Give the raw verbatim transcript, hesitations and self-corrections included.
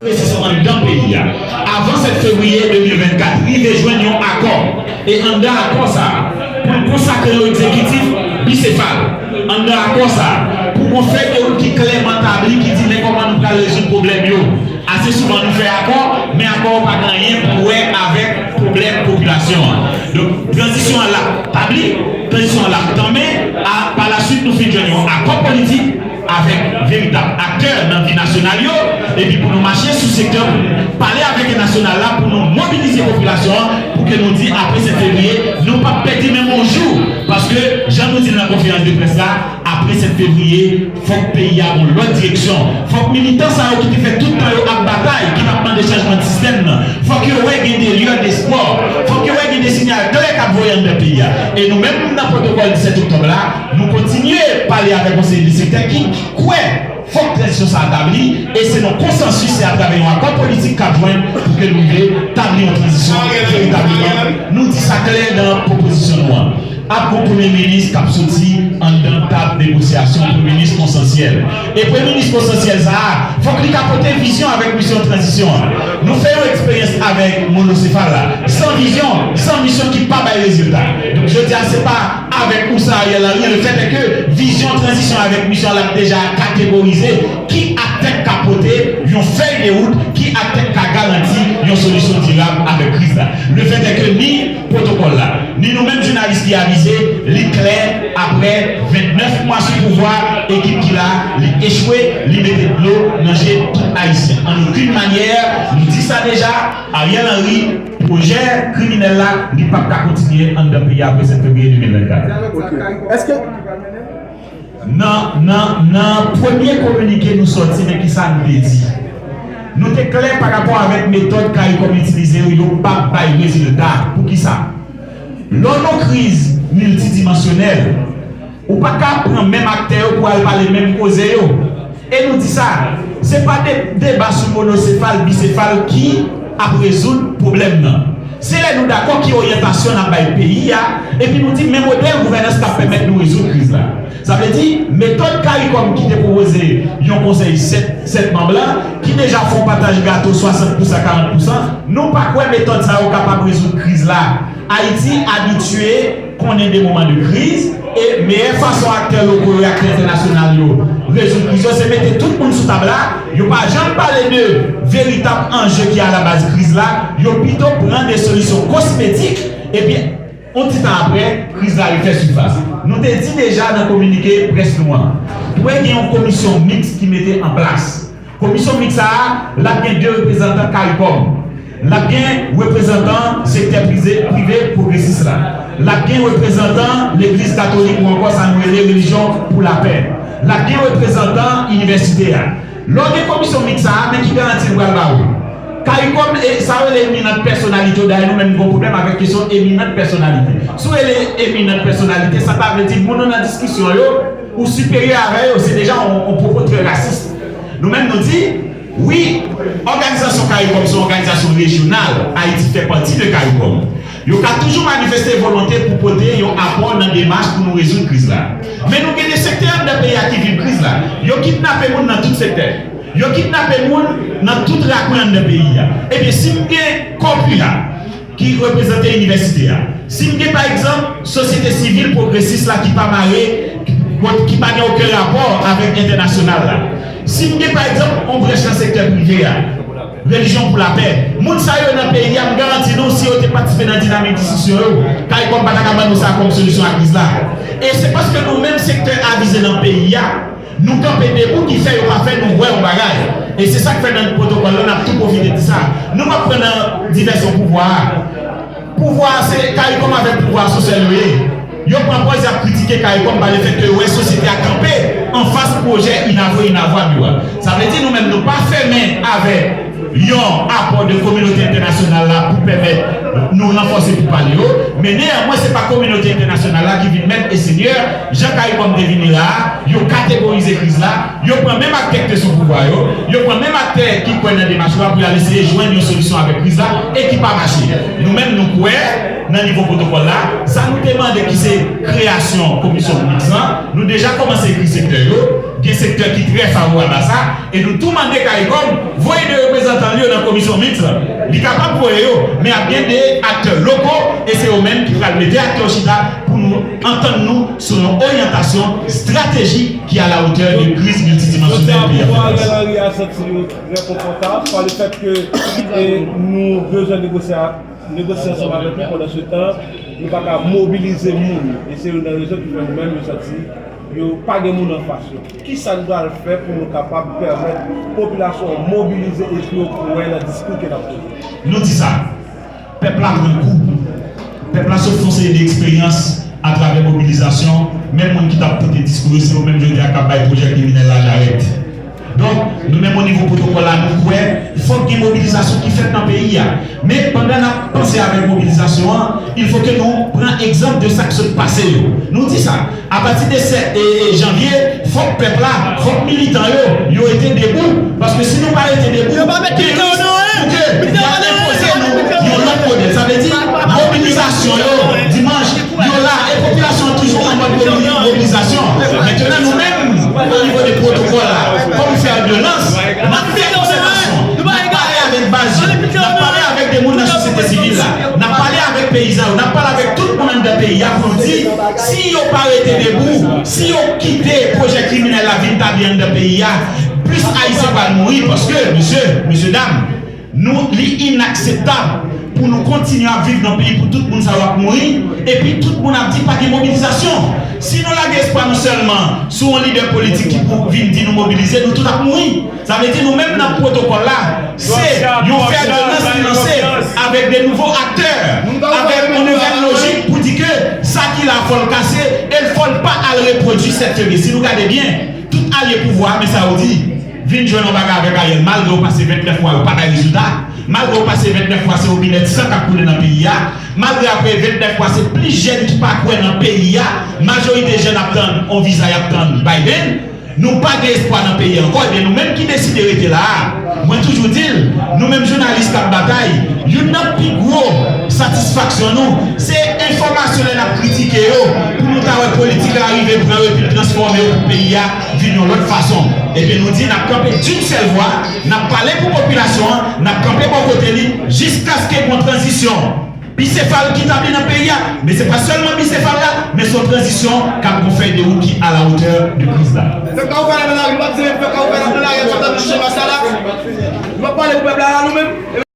Envestisman anndan peyi a. Avan sèt fevriye de mil vennkat, rive jwenn yon akò. E anndan akò sa a, pou l konsakre yon egzekitif bisefal. Anndan akò sa a, pou yon fèy de wout ki klèman tabli, ki di men kòman nou pral rezoud pwoblèm yo. Ase souvan nou fè akò, men akò yo pa gen anyen pou wè avèk pwoblèm popilasyon an. Donk, tranzisyon an l ap tabli, tranzisyon an l ap tanmen, a, pa la swit nou fin jwenn yon akò politik avèk veritab aktè nan vi nasyonal yo, epi pou nou mache sou sektè, pou nou pale avèk nasyonal la, pou nou mobilize popilasyon an, pou ke nou di apre sèt fevriye, nou p ap pèdi menm yon jou, paske, jan nou di l nan konferans de près la, apre sèt fevriye, fòk peyi a gon lòt direksyon. Fòk militan sa yo ki te fè tout tan yo ap batay, ki t ap mande chanjman de sistèm nan, fòk yo wè gen de lueur d'espoir, fòk yo wè gen de sinyal klè k ap voye anndan peyi a. E nou menm, nan pwotokòl disèt oktòb la, nou kontinye pale avèk yon seri de sektè ki kwè fòk tranzisyon sa a tabli, e se nan konsansis, se atravè yon akò politik k ap jwenn pou ke nou rive tabli yon tranzisyon veritableman. Nou di sa klè nan pwopozisyon nou an. Ap gon premye minis k ap soti anndan tab negosyasyon, premye minis konsansyèl. E premye minis konsansyèl sa a, fòk li ka pote vizyon avèk misyon tranzisyon an. Nou fè yon eksperyans avèk monosefal la. San vizyon, san misyon ki pa bay rezilta. Donk, jodi a, se pa avèk ou san Ariel Henry, le fait est que vizyon tranzisyon avèk misyon la deja kategorize ki aktè k ka pote yon fèy de wout, ki aktè k ka garanti yon solisyon dirab avèk kriz la. Le fait est que ni pwotokòl la, ni nou menm jounalis ki avize, li klè, apre vennèf mwa sou pouvwa, ekip ki la, li echwe, li mete dlo nan je tout Ayisyen. An okenn manyè, nou di sa deja, Ariel Henry, pwojè kriminèl la, li p ap ka kontinye anndan peyi a apre sèt fevriye de mil vennkat. Ok. Èske Nan, nan, nan premye kominike nou sòti, men kisa nou te di? Nou te klè pa rapò avèk metòd CARICOM itilize yo, yo p ap bay rezilta. Poukisa? Lè w nan yon kriz miltidimansyonèl, ou pa ka pran menm aktè yo pou al pale menm koze yo. E nou di sa, se pa de, deba sou monosefal, bisefal ki ap rezoud pwoblèm nan. Se lè nou dakò ki oryantasyon n ap bay peyi a, epi nou di men modèl gouvènans k ap pèmèt nou rezoud kriz la. Sa vle di, metòd CARICOM ki te pwopoze yon konsèy sèt, sèt manm lan, ki deja fè yon pataj gato swasant pou san, karant pou san, nou pa kwè metòd sa yo kapab rezoud kriz la. Ayiti abitye konnen de moman de kriz, e meyè fason aktè loko yo e aktè entènasyonal yo rezoud kriz yo, se mete tout moun sou tab la, yo pa janm pale de veritab anje ki alabaz kriz la, yo pito pran de solisyon kosmetik, epi yon ti tan apre, kriz la refè sifas. Nou te di deja nan kominike près nou an, dwe gen yon komisyon miks ki mete an plas. Komisyon miks sa a, l ap gen de reprezantan CARICOM. L ap gen reprezantan sektè prive, prive pwogresis la. L ap gen reprezantan legliz katolik ou ankò sa nou rele Relijyon pou Lapè. L ap gen reprezantan inivèsite a. Lè w gen komisyon miks sa a, men ki garanti l pral ba ou? CARICOM, e, sa yo rele eminant pèsonalite yo, dayè nou menm nou gen yon pwoblèm avèk kesyon eminant pèsonalite. Si w rele eminant pèsonalite, sa ta vle di moun ou nan diskisyon yo, ou siperyè avè yo, se deja yon, yon pwopo trè rasis. Nou menm nou di, wi, òganizasyon CARICOM se yon òganizasyon rejyonal, Ayiti fè pati de CARICOM. Yo ka toujou manifeste volonte pou pote yon apò nan demach pou nou rezoud kriz la. Men nou gen de sektè anndan peyi a ki viv kriz la. Yo kidnape moun nan tout sektè. Yo kidnape moun nan tout rakwen anndan peyi a. Ebyen, si m gen kòpi a, ki reprezante inivèsite a, si m gen, pa egzanp, sosyete sivil pwogresis la ki pa mare, ki pa gen okenn rapò avèk entènasyonal la, si m gen, pa egzanp, yon branch nan sektè prive a, Relijyon pou Lapè, moun sa yo nan peyi a, m garanti nou, si yo te patisipe nan dinamik diskisyon yo, CARICOM pa ta ka ban nou sa kòm solisyon a kriz la. E se paske nou menm sektè avize nan peyi a, nou kanpe debou ki fè yo pa fè nou wè yon bagay. E se sa k fè nan pwotokòl la, n ap tou pwofite di sa. Nou p ap pran nan divèsyon pouvwa a. Pouvwa a se CARICOM avèk pouvwa a se sèl yo ye. Yo pran pòz y ap kritike CARICOM pa lefètke yo wè sosyete a kanpe anfas pwojè inavwe inavwab yo a. Sa vle di nou menm nou pa fèmen avèk yon apò de kominote entènasyonal la pou pèmèt nou ranfòse pou pale yo, men neyamwen se pa kominote entènasyonal la ki vin mèt e senyè, jan CARICOM te vini la a, yo kategorize kriz la, yo pran menm aktè ki te sou pouvwa yo, yo pran menm aktè ki kwè nan demach yo a pou y al eseye jwenn yon solisyon avèk kriz la e ki pa mache. Nou menm nou kwè nan nivo pwotokòl la, sa nou te mande ki se kreyasyon komisyon miks lan, nou deja kòmanse ekri sektè yo, gen sektè ki trè favorab a sa, e nou tou mande CARICOM voye de reprezantan Li kapab voye yo, men ap gen de aktè loko, e se yo menm ki pral mete ak yo chita pou nou antann nou sou yon oryantasyon estratejik ki alatè de kriz miltidimansyonèl peyi a fè fas. Ariel Henry a santi yo trè konfòtab pa le fèt ke, e, nou bezwen negosye a, negosye ansanm avèk li. Pandan se tan, nou pa ka mobilize moun. E se youn nan rezon ki fè nou menm nou santi yo pa gen moun anfas yo. Kisa n pral fè pou nou kapab pèmèt popilasyon an mobilize epi yo kwè nan diskou ke n ap poze? Nou di sa, pèp la pran kou. Pèp la sot fè yon seri de eksperyans atravè mobilizasyon. Menm moun ki t ap pote diskou yo, se yo menm jodi a k ap bay pwojè kriminèl la jarèt. Donk, nou menm o nivo pwotokòl la, nou kwè fòk gen mobilizasyon ki fèt nan peyi a. Men pandan n ap panse avèk mobilizasyon an, il faut que nou pran egzanp de sa k sot pase yo. Nou di sa, apati de sèt, e, e, janvye, fòk pèp la, fòk militan yo, yo rete debou. Paske si nou pa rete debou, yo pa met militan yo nan anyen. Pou ke y ap enpoze nou yon lòt modèl. Sa vle di, mobilizasyon yo, dimanch, yo la, e popilasyon an toujou an mòd mobili-, mobilizasyon. Mentenan, nou menm, o nivo de pwotokòl la, kòm fè de lans, n ap fè konsètasyon, n ap pale avèk baz yo, n ap pale avèk de moun nan sosyete sivil la, n ap pale avèk peyizan yo, n ap pale avèk tout moun anndan peyi a pou nou di, si yo pa rete debou, si yo kite pwojè kriminèl la vin tabli anndan peyi a, plis Ayisyen pral mouri, paske, mesye, mesye dam, nou, li inakseptab pou nou kontinye ap viv nan peyi pou tout moun sa yo ap mouri, epi tout moun ap di pa gen mobilizasyon. Si nou lage espwa nou sèlman sou yon lidè politik ki pou vin di nou mobilize, nou tout ap mouri. Sa vle di nou menm nan pwotokòl la, se yon fè de lans ki lanse avèk de nouvo aktè, avèk yon nouvèl lojik pou di ke sa ki la fò l kase, e l fò l pa al repwodui sèt fevriye. Si nou gade byen, tout alye pouvwa a, men sa yo di, vin jwenn yon bagay avèk Ariel, malgre yo pase vennèf mwa, yo pa bay rezilta, malgre yo pase vennèf mwa, se wobinèt san k ap koule nan peyi a, malgre apre vennèf mwa, se plis jèn ki pa kwè nan peyi a, majorite jèn ap tann yon viza, y ap tann Biden, nou pa gen espwa nan peyi a ankò, ebyen nou menm ki deside rete la a, mwen toujou di l, nou menm jounalis k ap batay, youn nan pi gwo satisfaksyon nou, se enfòmasyon lè n ap kritike yo, pou nou ta wè politik la rive pran yo epi l transfòme yo pou peyi a vin yon lòt fason. Ebyen, nou di n ap kanpe d'une seule voix, n ap pale pou popilasyon an, n ap kanpe bò kote li, jiskaske gon tranzisyon bisefal ki tabli nan peyi a. Men se pa sèlman bisefal la, men se yon tranzisyon k ap gon fèy de wout ki a la wotè de kriz la. Fè kawou fè la nan lari, nou p ap di fè kawou fè la nan lari, sa t ap touche mas la la. Nou p ap pale pou pèp la la, nou menm.